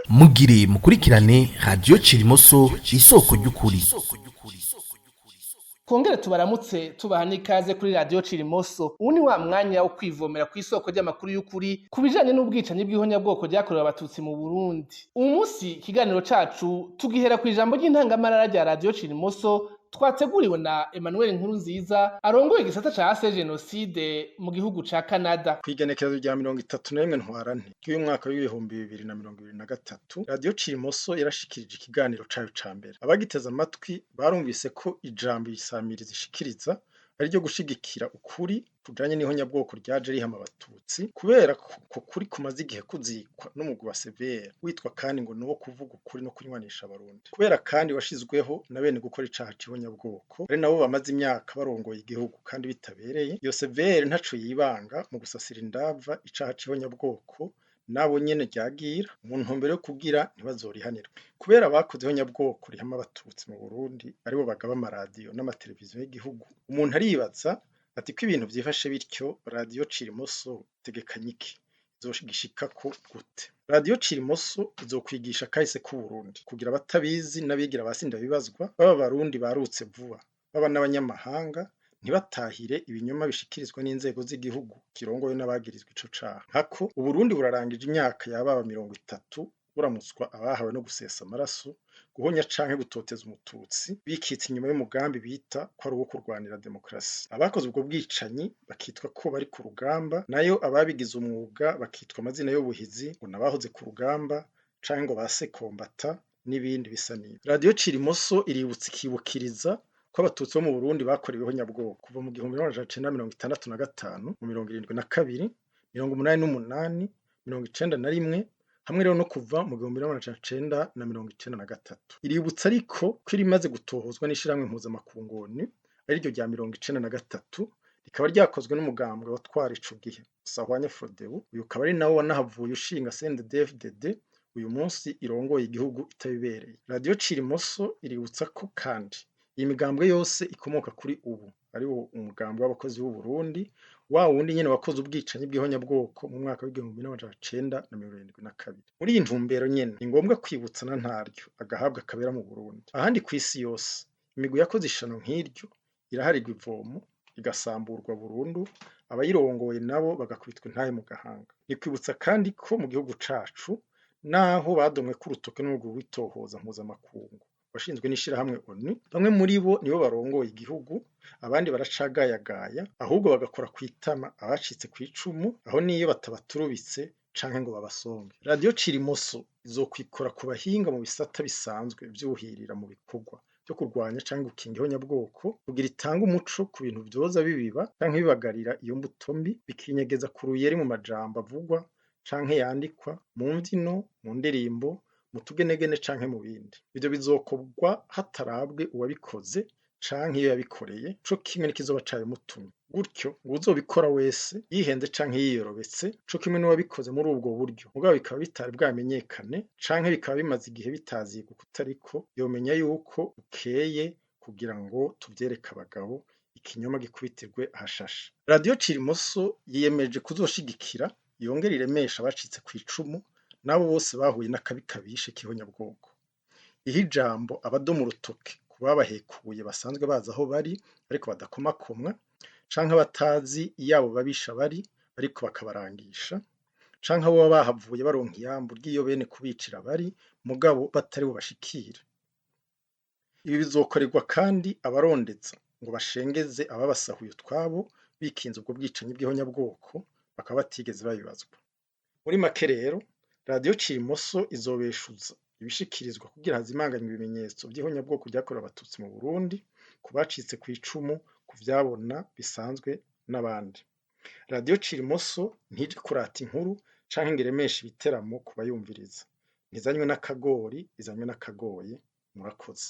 Mugire mukurikirane Radiyo Cirimoso, isoko ry'ukuri. Twongere tubaramutse, tubaha n'ikaze kuri Radiyo Cirimoso. Uwu ni wa mwanya wo kwivomera kw'isoko ry'amakuru y'ukuri ku bijanye n'ubwicanyi bw'ihonyabwoko ryakorewe Abatutsi mu Burundi. Uwu munsi ikiganiro cacu tugihera kw'ijambo ry'intangamarara rya Radiyo Cirimoso twateguriwe na Emmanuel Nkurunziza, arongoye igisata ca AC Jenoside mu gihugu ca Canada. Kw'igenekerezo rya 31 Ntwarante ry'uyu mwaka w'2023, Radiyo Cirimoso yarashikirije ikiganiro cayo ca mbere. Abagiteze amatwi barumvise ko ijambo isamirizi ishikiriza ari iryo gushigikira ukuri kujanye n'ihonyabwoko ryaje rihama Abatutsi, kubera ko kuri kumaze igihe kuzikwa n'umugwi wa Severe, witwa kandi ngo nuwo kuvuga ukuri no kunywanisha Abarundi. Kubera kandi washizweho na bene gukora icaha c'ihonyabwoko, ari nabo bamaze imyaka barongoye igihugu kandi bitabereye, iyo Severe ntaco yibanga mu gusasira indava icaha c'ihonyabwoko nabo nyene ryagira mu ntumbero yo kugira ntibazorihanirwe. Kubera abakoze ihonyabwoko rihama Abatutsi mu Burundi aribo bagaba amaradiyo n'amateleviziyo y'igihugu, umuntu aribaza ati: ko ibintu vyifashe bityo, Radiyo Cirimoso itegekanya iki? Izogishikako gute? Radiyo Cirimoso izokwigisha kahise k'Uburundi kugira abatabizi n'abigira ba sindabibazwa, baba Abarundi barutse vuba, baba n'abanyamahanga, ntibatahire ibinyoma bishikirizwa n'inzego z'igihugu kirongowe n'abagirizwa ico caha. Nkako Uburundi burarangije imyaka yababa 30 buramutswa abahawe no gusesa amaraso, guhonya canke gutoteza Umututsi, bikitse inyuma y'umugambi bita ko ari uwo kurwanira demokarasi. Abakoze ubwo bwicanyi bakitwa ko bari ku rugamba, nayo ababigize umwuga bakitwa amazina y'ubuhizi, ngo n'abahoze ku rugamba canke ngo ba sekombata n'ibindi bisa n'ivyo. Radiyo Cirimoso iributsa ikibukiriza ko Abatutsi bo mu Burundi bakorewe ihonyabwoko kuva mu 1965, mu 72, 88, 91, hamwe rero no kuva mu 1993. Iributsa ariko ko irimaze gutohozwa n'ishirahamwe mpuzamakungu ONU ariryo rya 93, rikaba ryakozwe n'umugambwe watwara ico gihe, Sahwanya Frodebu, uyu ukaba ari nawo wanahavuye ushinga CNDD-FDD uyu munsi irongoye igihugu itabibereye. Radiyo Cirimoso iributsa ko kandi iyi migambwe yose ikomoka kuri ubu ariwo umugambwe w'abakozi b'Uburundi, wa wundi nyene wakoze ubwicanyi bw'ihonyabwoko mu mwaka w'1972. Muri iyi ntumbero nyene, ni ngombwa kwibutsa na ntaryo agahabwa kabera mu Burundi. Ahandi kw'isi yose, imigwi yakoze ishano nk'iryo iraharirwa ivomo, igasamburwa burundu, abayirongoye nabo bagakubitwa intahe mu gahanga. Ni kwibutsa kandi ko mu gihugu cacu, naho badomweko urutoke n'umugwi w'itohoza mpuzamakungu washinzwe n'ishirahamwe ONU, bamwe muri bo nibo barongoye igihugu, abandi baracagayagaya, ahubwo bagakora kw'itama abacitse kw'icumu, aho niyo batabaturubitse canke ngo babasonge. Radiyo Cirimoso izokwikora ku bahinga mu bisata bisanzwe vyuhirira mu bikorwa vyo kurwanya canke gukinga ihonyabwoko, kugira itange umuco ku bintu vyoza bibiba canke bibagarira iyo mbuto mbi, bikinyegeza ku ruyeri mu majambo avugwa canke yandikwa, mu mvyino, mu ndirimbo, mu tugenegene canke mu bindi. Ivyo bizokorwa hatarabwe uwabikoze canke iyo yabikoreye, co kimwe n'ikizoba cabimutumye. Gutyo uwuzobikora wese yihenze canke yiyorobetse, co kimwe n'uwabikoze muri ubwo buryo, mugabo bikaba bitari bwamenyekane canke bikaba bimaze igihe bitazigwa ukutariko, yomenya yuko bukeye kugira ngo tuvyereke abagabo, ikinyoma gikubitirwe ahashashe. Radiyo Cirimoso yiyemeje kuzoshigikira yongere iremeshe abacitse kw'icumu n'abo bose bahuye n'akabi kabishe k'ihonyabwoko. Ihe ijambo abadoma urutoke ku babahekuye basanzwe bazi aho bari ariko badakomakomwa, canke abatazi iyo abo babisha bari ariko bakabarangisha, canke abo bahavuye baronka iyambu ry'iyo bene kubicira bari mugabo batari bubashikire. Ibi bizokorerwa kandi abarondeza ngo bashengeze ababasahuye utwabo bikinze ubwo bwicanyi bw'ihonyabwoko, bakaba batigeze babibazwa. Muri make rero, Radiyo Cirimoso izobeshuza ibishikirizwa kugira hazimanganywe ibimenyetso vy'ihonyabwoko ryakorewe Abatutsi mu Burundi, ku bacitse kw'icumu, ku vyabona bisanzwe n'abandi. Radiyo Cirimoso ntije kurata inkuru canke ngo iremeshe ibiteramo ku bayumviriza. Ntizanywe n'akagori, izanywe n'akagoye. Murakoze.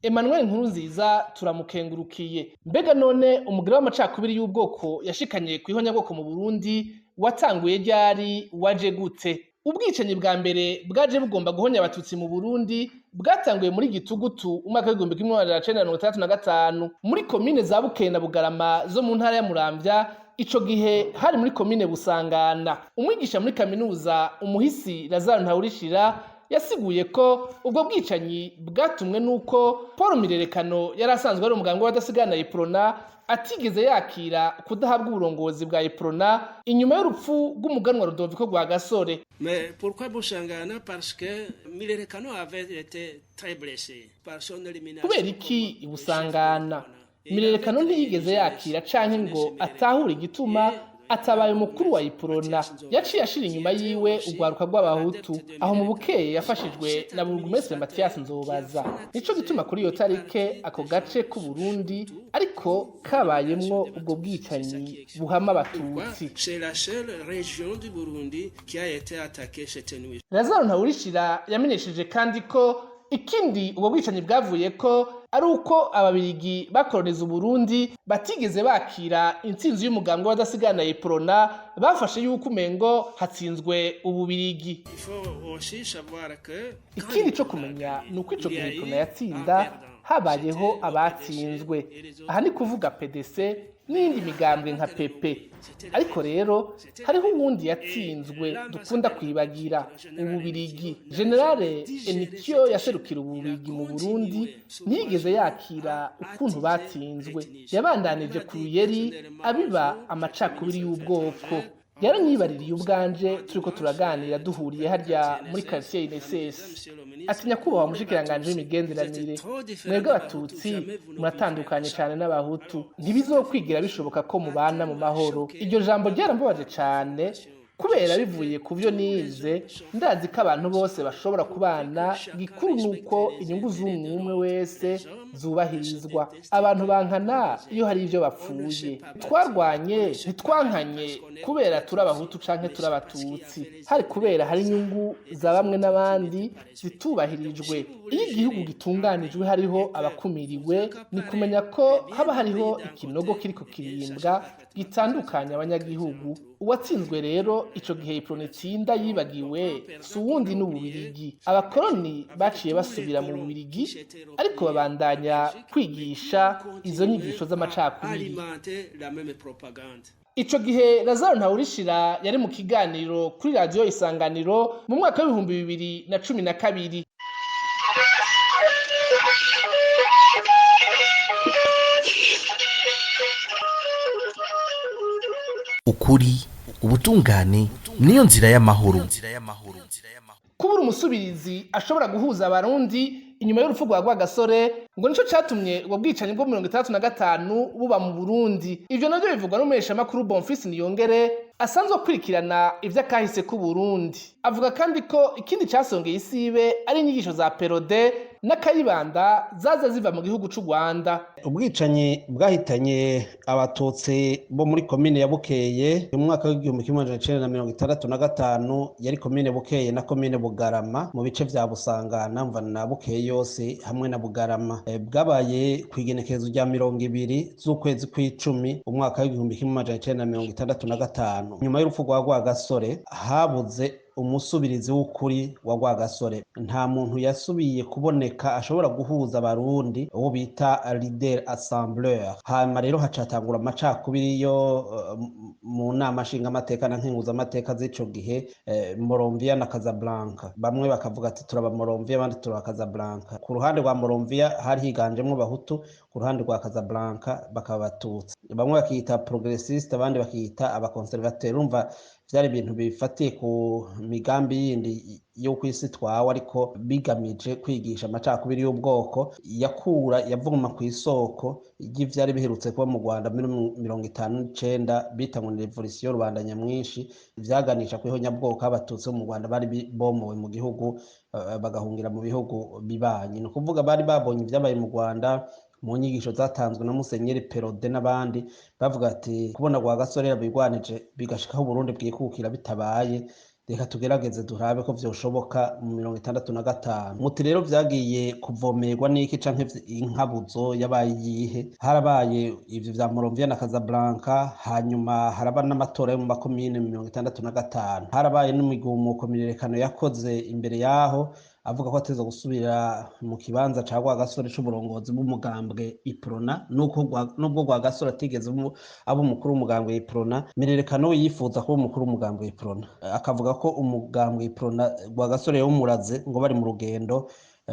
Emmanuel Nkurunziza turamukengurukiye. Mbega none umugira w'amacakubiri y'ubwoko yashikanye kw'ihonyabwoko mu Burundi watanguye ryari, waje gute? Ubwicanyi bwa mbere bwaje bugomba guhonya Abatutsi mu Burundi bwatanguye muri Gitugutu umwaka w'1965 muri komine za Bukeye na Bugarama zo mu ntara ya Muramvya. Ico gihe hari muri komine Busangana. Umwigisha muri kaminuza, umuhisi Lazaro Ntawurishira, yasiguye ko ubwo bwicanyi bwatumwe n'uko Paul Mirerekano yari asanzwe ari umuganga w'abadasigana Iprona atigeze yakira kudahabwa uburongozi bwa Iprona inyuma y'urupfu rw'umuganwa Rudoviko Rwagasore. Mais pourquoi Busangana? Parce que Mirerekano avait été très blessé par son élimination. Kubera iki Ibusangana? Mirerekano ntiyigeze yakira canke ngo atahure igituma atabaye umukuru wa Iprona. Yaciye ashira inyuma yiwe urwaruka rw'Abahutu. Aho mu Bukeye yafashijwe na Burugumestre Mathias Nzobaza. Nico gituma kuri iyo tarike ako gace k'u Burundi ariko kabayemwo ubwo bwicanyi buhama Abatutsi. C'est la seule région du Burundi qui a été attaquée cette nuit. Lazaro Ntawurishira yamenyesheje kandi ko ikindi ubwo bwicanyi bwavuye ko ari uko Ababirigi bakoroniza Uburundi batigeze bakira intsinzi y'umugambwe w'abadasigana Iprona, bafashe yuko umengo hatsinzwe Ububirigi. Il faut aussi savoir que Ikindi co kumenya ni uko ico gihe Iprona yatsinda, habayeho abatsinzwe. Aha ni kuvuga PDC n'iyindi migambwe nka PP. Ariko rero hariho uwundi yatsinzwe dukunda kwibagira, Ububirigi. Général Henniquiot yaserukira Ububirigi mu Burundi ntiyigeze yakira ukuntu batsinzwe. Yabandanije ku ruyeri abiba amacakubiri y'ubwoko. Yaranyibaririye ubwanje turiko turaganira, duhuriye harya muri quartier INSS, ati: "Nyakubahwa mushikiranganje w'imigenderanire, mwebwe Abatutsi muratandukanye cyane n'Abahutu, ntibizokwigira bishoboka ko mubana mu mahoro." Iryo jambo ryarambabaje cyane kubera bivuye ku byo nize, ndazi ko abantu bose bashobora kubana. Gikuru nuko inyungu z'umwe umwe wese zubahirizwa. Abantu bankana iyo hari ibyo bapfuye. Twarwanye, ntitwankanye kubera turi Abahutu canke turi Abatutsi, hari kubera hari inyungu za bamwe n'abandi zitubahirijwe. Iyo igihugu gitunganijwe hariho abakumiriwe, ni kumenya ko haba hariho ikinogo kiriko kirimbwa gitandukanya abanyagihugu. Uwatsinzwe rero ico gihe Iprona itsinda yibagiwe si uwundi, n'Ububirigi. Abakoroni baciye basubira mu Bubirigi, ariko babandanya kwigisha izo nyigisho z'amacakubiri. Alimenter la même propagande. Ico gihe Lazaro Ntawurishira yari mu kiganiro kuri Radiyo Isanganiro mu mwaka w'2012. Ukuri, ubutungane niyo nzira y'amahoro. Kubura umusubirizi ashobora guhuza Abarundi inyuma y'urupfu rwa Rwagasore ngo nico catumye ubwo bwicanyi bwo 65 buba mu Burundi. Ivyo navyo bivugwa n'umuheshamakuru Bonfils Niyongere asanzwe akurikirana ivy'akahise k'u Burundi. Avuga kandi ko ikindi casongeye isibe ari inyigisho za Perraudin n'Akayibanda zaza ziva mu gihugu c'u Rwanda. Ubwicanyi bwahitanye Abatutsi bo muri komine ya Bukeye mu mwaka w'1965, yari komine Bukeye na komine Bugarama mu bice vya Busangana, mva na Bukeye yose hamwe na Bugarama. Bwabaye ku igenekerezo rya 20 z'ukwezi kw'icumi umwaka w'1965. Nyuma y'urupfu rwa Rwagasore habuze umusubirizi w'ukuri wa Rwagasore. Nta muntu yasubiye kuboneka ashobora guhuza Abarundi, uwo bita leader assembleur. Hanyuma rero hacatangura amacakubiri yo mu nama nshingamateka na nkenguzamateka z'ico gihe, Moronvia na Casablanca. Bamwe bakavuga ati turaba Moronvia, abandi turaba Casablanca. Ku ruhande rwa Moronvia hari higanjemwo Abahutu, ku ruhande rwa Casablanca bakaba Abatutsi. Bamwe bakiyita progressiste, abandi bakiyita abaconservateur. Urumva vyari ibintu bifatiye ku migambi yindi yo kw'isi twawe, ariko bigamije kwigisha amacakubiri y'ubwoko yakura yavoma ku isoko ry'ivyari biherutse kuba mu Rwanda muri 59, bita ngo ni révolution rubanda nyamwinshi, vyaganisha kw'ihonyabwoko. Abatutsi bo mu Rwanda bari bomowe mu gihugu, bagahungira mu bihugu bibanyi. Ni ukuvuga bari babonye ivyabaye mu Rwanda mu nyigisho zatanzwe na Musenyeri Perraudin n'abandi, bavuga ati kubona Rwagasore bigwanije bigashikaho Uburundi bwikukira bitabaye. Reka tugerageze turabe ko vyoshoboka mu 65. Muti rero vyagiye kuvomerwa n'iki canke inkabuzo yabaye iyihe? Harabaye ivyo vya Monrovia na Casablanca, hanyuma haraba n'amatora yo mu makomine mu 65. Harabaye n'imigumuko mirerekano yakoze imbere yaho, avuga ko ateza gusubira mu kibanza ca Rwagasore c'uburongozi bw'umugambwe Iprona, nuko nubwo Rwagasore atigeze aba umukuru w'umugambwe Iprona, Mirerekano we yifuza kuba umukuru w'umugambwe Iprona, akavuga ko umugambwe Iprona Rwagasore yawumuraze ngo bari mu rugendo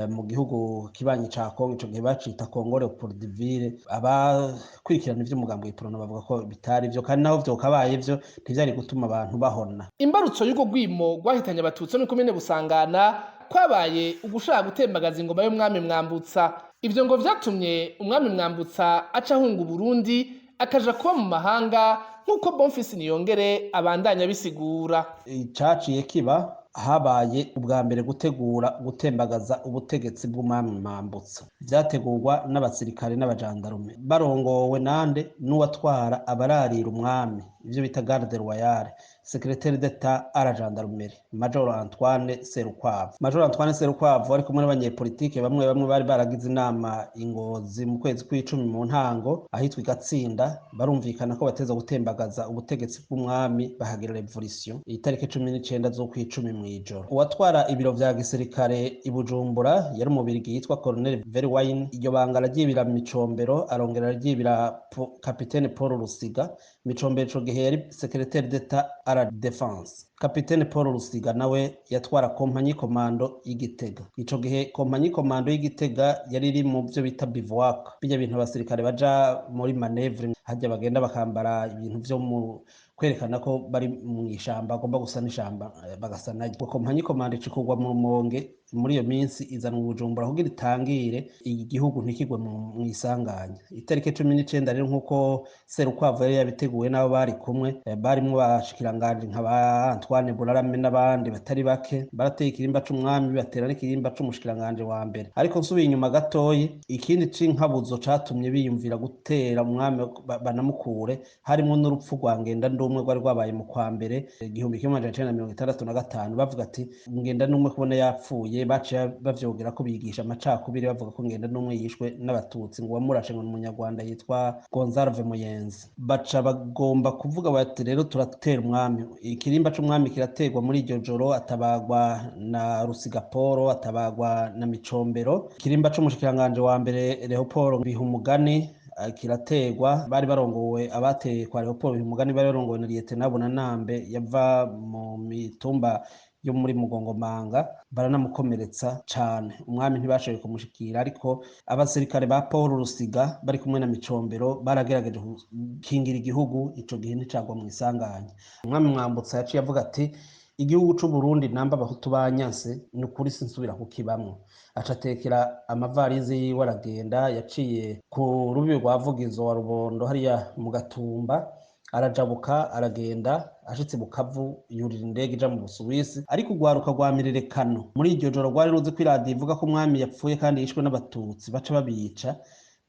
mu gihugu kibanyi ca Kongo, ico gihe bacita Congo Leopoldville. Abakurikirana ivy'umugambwe Iprona bavuga ko bitari vyo, kandi naho vyokabaye vyo ntivyari gutuma abantu bahona. Imbarutso y'urwo rwimo rwahitanye abatutsi muri komine Busangana kwabaye ugushaka gutembagaza ingoma y'umwami Mwambutsa. Ivyo ngo vyatumye umwami Mwambutsa aca ahunga Uburundi akaja kuba mu mahanga, nk'uko Bonfils Niyongere abandanya abisigura. Icaciye kiba, habaye ubwa mbere gutegura gutembagaza ubutegetsi bw'umwami Mwambutsa. Vyategurwa n'abasirikare n'abajandarume barongowe nande? N'uwatwara abararira umwami, ivyo bita garde royale, secrétaire d'État à la gendarmerie, Major Antoine Serukwavu. Major Antoine Serukwavu ari kumwe n'abanyepolitike bamwe bamwe bari baragize inama i Ngozi mu kwezi kw'icumi mu ntango, ahitwa i Gatsinda, barumvikana ko bateza gutembagaza ubutegetsi bw'umwami bahagira révolution itariki 19 z'ukw'icumi mw'ijoro. Uwatwara ibiro vya gisirikare i Bujumbura yari umubirigi yitwa Colonel Verwine. Iryo banga araryibira Micombero, arongera araryibira Capitaine Paul Rusiga. Micombero ico gihe yari secrétaire d'État à la défense. Kapitene Paul Rusiga nawe yatwara kompanyi komando y'Igitega. Ico gihe kompanyi komando y'Igitega yari iri mu vyo bita bivouac, bijya bintu abasirikare baja muri manœuvre hajya bagenda bakambara ibintu vyo mu kwerekana ko bari mu ishamba, agomba gusa n'ishamba, bagasa naryo. Kompanyi komando icikugwa mu Rumonge muri iyo minsi, izanwa Bujumbura kugira itangire igihugu ntikigwe mu isanganya. Itariki 19 rero, nk'uko Serukwavu yari yabiteguye n'abo bari kumwe, barimwo bashikiranganji nka ba Antoine Burarame n'abandi batari bake, barateye ikirimba c'umwami, batera n'ikirimba c'umushikiranganje wa mbere. Ariko nsubiye inyuma gatoyi, ikindi c'inkabuzo catumye biyumvira gutera umwami banamukure, harimwo n'urupfu rwa Ngendandumwe rwari rwabaye mu kwa mbere 1965. Bavuga ati Ngendandumwe kubona yapfuye, baciye bavyogera ko bigisha amacakubiri, bavuga ko Ngendandumwe yishwe n'abatutsi, ngo uwamurashe ngo ni umunyarwanda yitwa Gonzalve Muyenzi. Baca bagomba kuvuga bati rero turatera umwami. Ikirimba c'umwami kiraterwa muri iryo joro, atabagwa na Rusiga Paul, atabagwa na Micombero. Ikirimba c'umushikiranganje wa mbere Leopold Bihumugani kiraterwa. Bari barongowe, abateye kwa Leopold Bihumugani bari barongowe na Lieutenant Bunanambe yava mu mitumba yo muri Mugongomanga, baranamukomeretsa cane. Umwami ntibashoboye kumushikira, ariko abasirikare ba Paul Rusiga bari kumwe na Micombero baragerageje gukingira igihugu. Ico gihe nticagwa mu isanganya. Umwami Mwambutsa yaciye avuga ati igihugu c'u Burundi namba abahutu banyanse, ni ukuri sinsubira kukibamwo. Aca atekera amavarizi yiwe aragenda. Yaciye ku rubibi rwa Vugizo wa Rubondo hariya mu Gatumba, arajabuka aragenda. Ashitse Bukavu yurira indege ija mu Busuwisi. Ariko urwaruka rwa Mirerekano muri iryo joro rwari ruzi ko iradiyo ivuga ko umwami yapfuye kandi yishwe n'abatutsi, baca babica.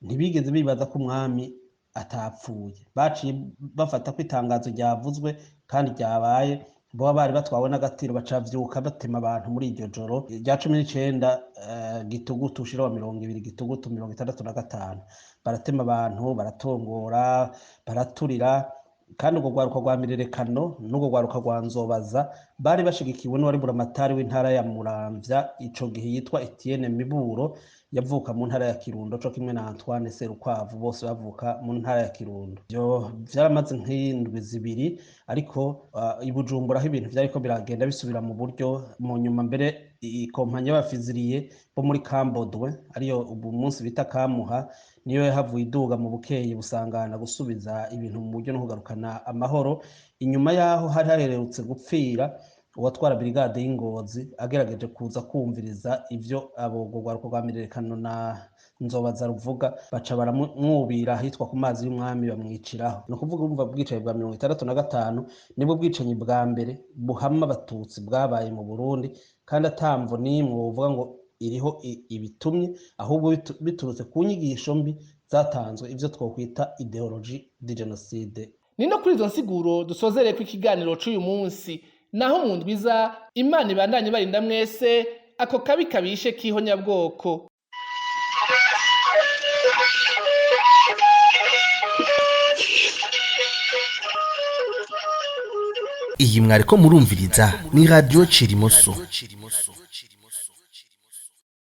Ntibigeze bibaza ko umwami atapfuye, baciye bafata ko itangazo ryavuzwe kandi ryabaye. Boba bari batwawe n'agatiro, bacavyuka batema abantu muri iryo joro rya 19 gitugutu ushira wa 20 gitugutu 65. Baratema abantu, baratongora, baraturira. Kandi urwo rwaruka rwa Mirerekano n'urwo rwaruka rwa Nzobaza bari bashigikiwe n'uwari buramatari w'intara ya Muramvya ico gihe yitwa Etienne Miburo, yavuka mu ntara ya Kirundo, co kimwe na Antoine Serukwavu, bose bavuka mu ntara ya Kirundo. Ivyo vyaramaze nk'indwi 2, ariko i Bujumbura aho ibintu vyariko biragenda bisubira mu buryo, mu nyuma mbere ikompanyi y'abafiziriye bo muri Kambodwe, ariyo ubu munsi bita Kamuha, niyo yahavuye iduga mu bukeye busangana gusubiza ibintu mu buryo no kugarukana amahoro, inyuma yaho hari haherutse gupfira uwatwara brigade y'Ingozi agerageje kuza kumviriza ivyo abo rwaruka rwa Mirerekano na Nzobaza ruvuga, baca baramwubira ahitwa ku mazi y'umwami, bamwiciraho. Ni ukuvuga urumva bwicanyi bwa 65 nibwo bwicanyi bwa mbere buhama abatutsi bwabaye mu Burundi, kandi atamvo n'imwe wovuga ngo iriho ibitumye, ahubwo biturutse ku nyigisho mbi zatanzwe, ivyo twokwita idéologie du génocide. Ni no kuri izo nsiguro dusozereye ko ikiganiro c'uyu munsi. Naho mu ndwiza Imana ibandanye barinda mwese ako kabi kabishe k'ihonyabwoko. Iyi mwariko murumviriza ni Radio Cirimoso.